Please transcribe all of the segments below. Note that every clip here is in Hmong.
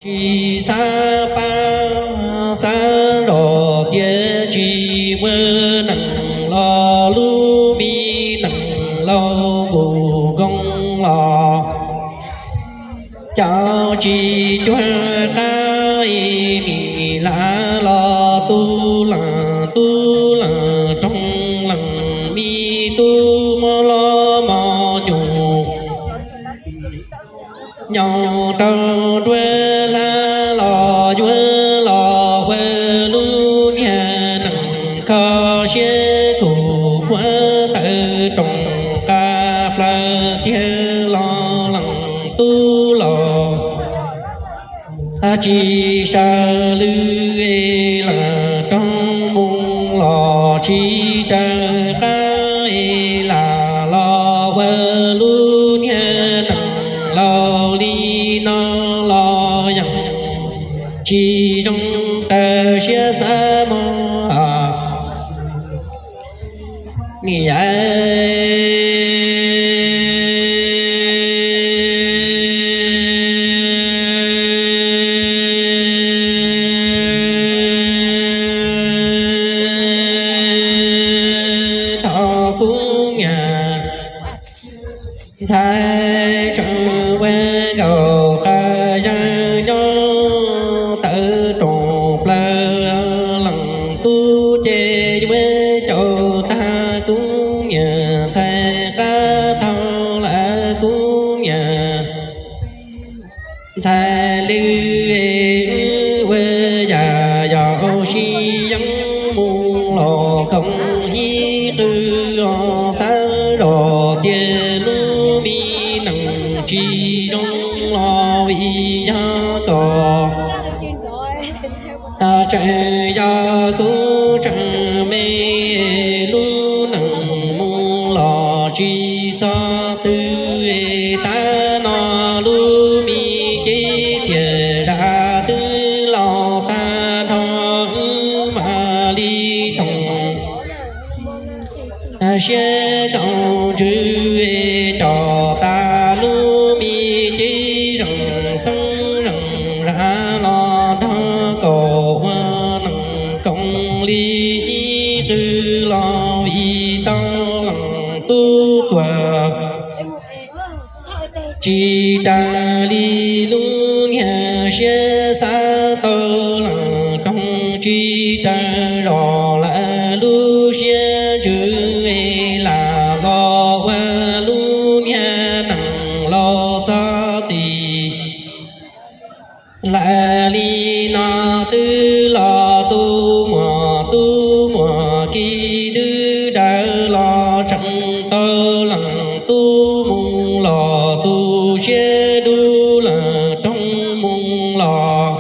tsis xav pab xav zog tias tsis muaj neeg los lub me neeg laus nkaus nkoos los cov tsis cuag qab ib nim lav los tub leej tub leej roog leej me tub muab los mos nyuj nyob rau nruab hlab los yuav los ua lub niag neeg kho siab khuj khuav tawv roos qab plaws tiag los leej tub los tsis sawv lwj leej roog mus los tsis raws qab lam los ua lub niag neeg laus li no los yeej tsis zoo raws siab xav mog. Niam thaum kuv niam ntxhais tseem ua nkaus qab yeeb nyob tawv roos plaws leej tub ces yuav caum tag kuv niam ntxhais qab thaum lawm kuv niam ntxhais lwj ua yam yog sib yeeb mus los khoom ib qw os xav zog tias lub me neeg tsis zoo los vim yog kom tseem yog kuv tseem me lub neej mus los tsis txog twg tab no lub me cev tiag zam twb los tag nrho wb mam li thoom siab koom ntsws coj tas lub me cev zeem xeeb zeem zam los nrog kaum ua neeg koom li ib qw los vim tau leej tub tuag tsis raws li lub niag siab xav tau leej roog tsis raws zog lawm lub siab ntsws lam los ua lub niag neeg laus txhob txwm lawm li no twb los tu muag tu muag kiv twb dawb los tseem tau leej tub mus los tu siab dub leej roog mus los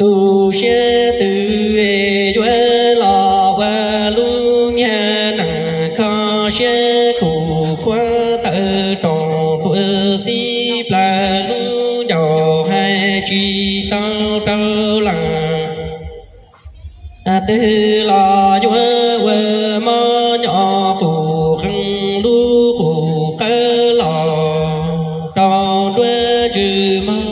tu siab twg yuav los ua lub niag neeg kho siab khuj khuav tawv roos tuaj xib plaws lub ncauj hais tsis tau rau leej twg los yuav ua mob nyob qus qees lub qus qawb los rau nruab ntsws mog.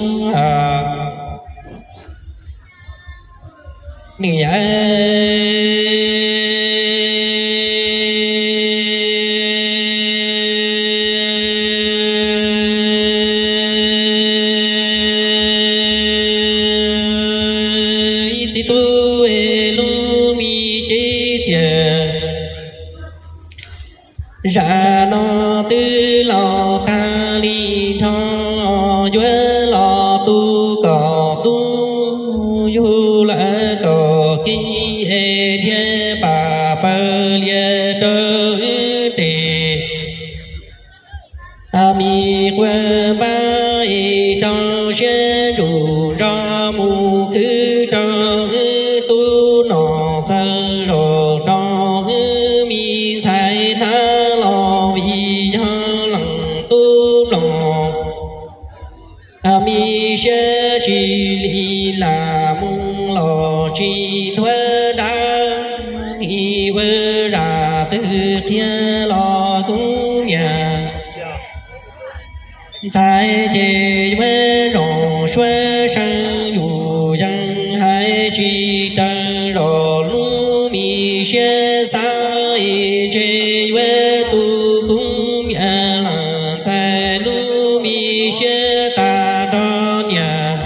Niam ib txiv tub lub me cev tiag zam no twb los tag li nrho yuav los tu kom tub yug lawm kom kiv es dhia pam pawg lias rau wb tes. A mi quaj npab es rau siab ntsum nrog mus khwv rau wb tub nom xaws zog rau wb me ntxhais hnab los vim yog leej tub mloog. A mi siab tsis li lam mus los tsis nthuav dab, ib ua zam twg qhia los kuv niam ntxhais ces yuav zoo Tshuav seev yus yees hais tsis raws zos lub me siab xav es ntshe yuav tu kuv niam lam ntxhais lub me siab tas nrho niam.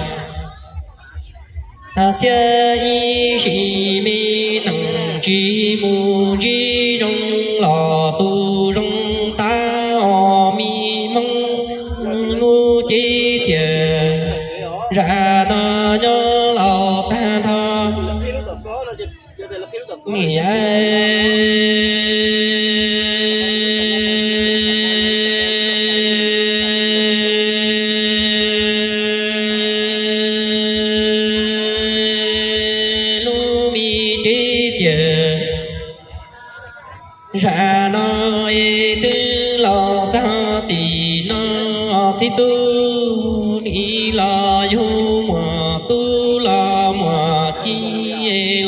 Txhiab ib sim me neej tsis mus ntsib zoo los tu zoo tab os me Hmoob lub cev tiam zam no nyob laus tag nrho. Niam lub me cev tiam zam no es twb los txog tim no, txib tub nim los yug muam tub los muam ci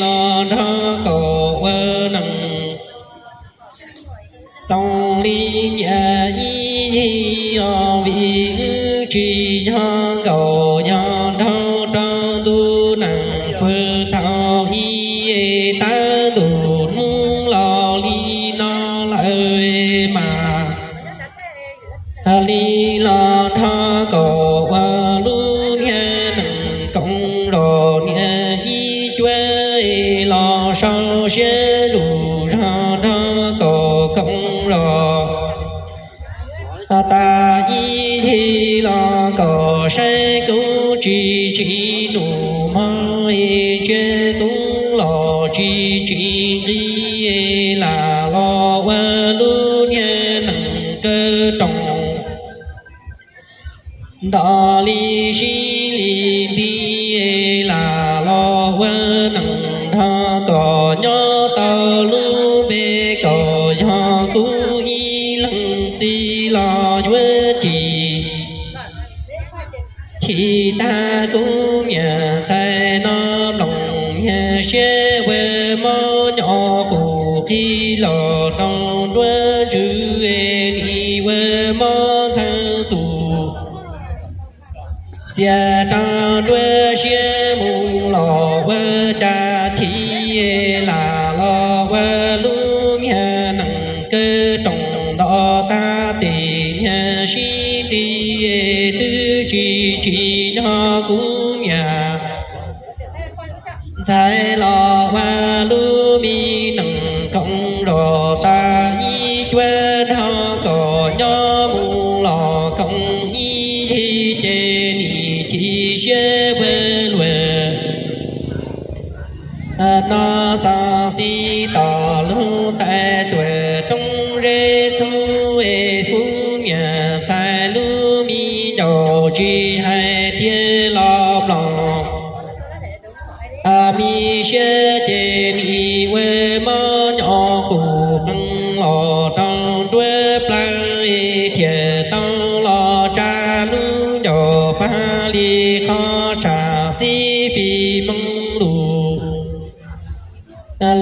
los nrog kaum ua neej. Txoos li niam ib yig los vim wb tsis yog nkaus, yog nrog rau ntu neej pw thaum ib tab ntus hnub los li no lawm mas. Li los nrho kaum ua lub niag neej koom zos niam ib cuab los sau siab lus zog nrog kaum koom zos. Tas ib yig los kom saib kuv tsis tsim num mog, ntsia kuv los tsis tsim nqi, lam los ua lub niag neej kaw roos. Nto li sib li nti, lam los ua neej nrog kom nyob tau lub npe kom yog kuv ib leeg txiv los yuav cim. Chim tag kuv niam ntxhais no mloog niag siab ua mob nyo qus qhib los rau nruab ntswg, nim ua mob ntxhee txus. Txia rau nruab siab mus los ua cas chim, lam los ua lub niag neej kaw roos nto tag tes niag sib nti twb tsis tsim nyog kuv niam ntxhais los ua lub me neej koom zos tas ib cuab nrog kom nyob mus los koom ib yig ces nim chim siab ua luam. No xov xij tom lub ntais tuam roob zeb txhub es kuv niam ntxhais lub me ncaus tsis hais tiag los mloog. Mi siab ces nim ua mob nyo qus qees los rau nruab plaws, thiaj tau los tsa lub ncaus pag li qhov tsham xib fim Hmoob lus.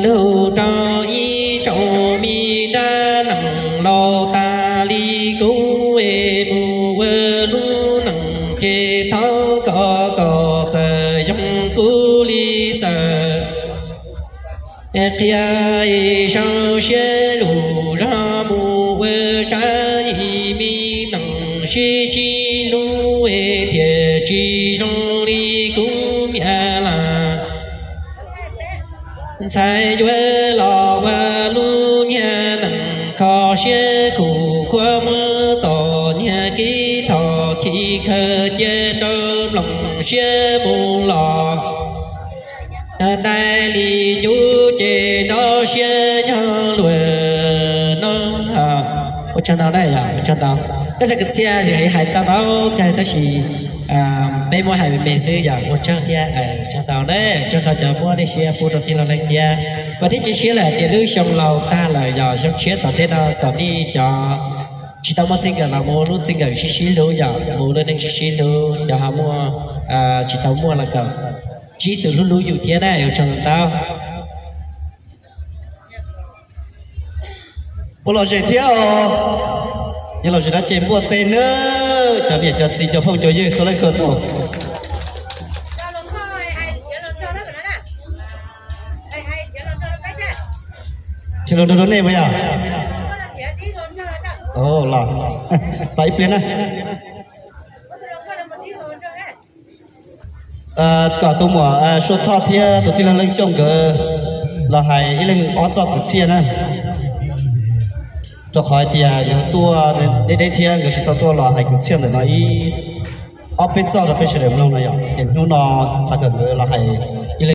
Lug rau ib tsoom me nrab neej laus tas li kuv es mus ua lub neej ces thov kom kom txawm yoog kuv li txawm. Qhia es sau siab lus zog mus ua tsab ib me neej sib sib hlub es thiaj tsis zoo li kuv niam lam ntxhais yuav los ua lub niag neej kho siab khuv khuab muab txom nyem kib thom chim khaws cia rau mloog siab mus los. Dai li cub ces nrov siab yog luag no. Ua tsaug ntau na, ua tsaug ntau. Peb sawv daws txhia txhia hais tau ntau kawg tab sis peb muab hais me me xwb yog ua tsaug thiab. Tsaug ntau na, tsaug ntau cov muab dej siab pub rau tij laug Neeb thiab. Vam thiab cia siab lawm hais tias lub xyoo laus tag lawm yog xyoo tshiab tom ntej no kom nej cov tsis tau muaj txij nkawm los mus lub txij nkawm sib sib hlub, yog mus lub neej sib sib hlub, cov ho muaj tsis tau muaj los kom sib tw hlub hlub yus thiab na, ua tsaug ntau. Puas lom zem thiab os? Yog lom zem no ces npuaj teg nawb cov niam cov txiv cov phooj cov ywg txhua leej txhua tus. Tsis los nrog rau nej puas yog? Los, tos ib pliag na. Kom tus muam Sua Thoj thiab tus tij laug Leej Xyooj nkawd los hais ib leeg ob txoj kwv txhiaj na, rau qhov hais tias nkawd tuaj deb deb thiab nkawd tsis tau tuaj los hais kwv txhiaj ntawm no ib ob peb txoj rau peb sawv daws mloog no yom. Ces hnub no xav kom nkawd los hais ib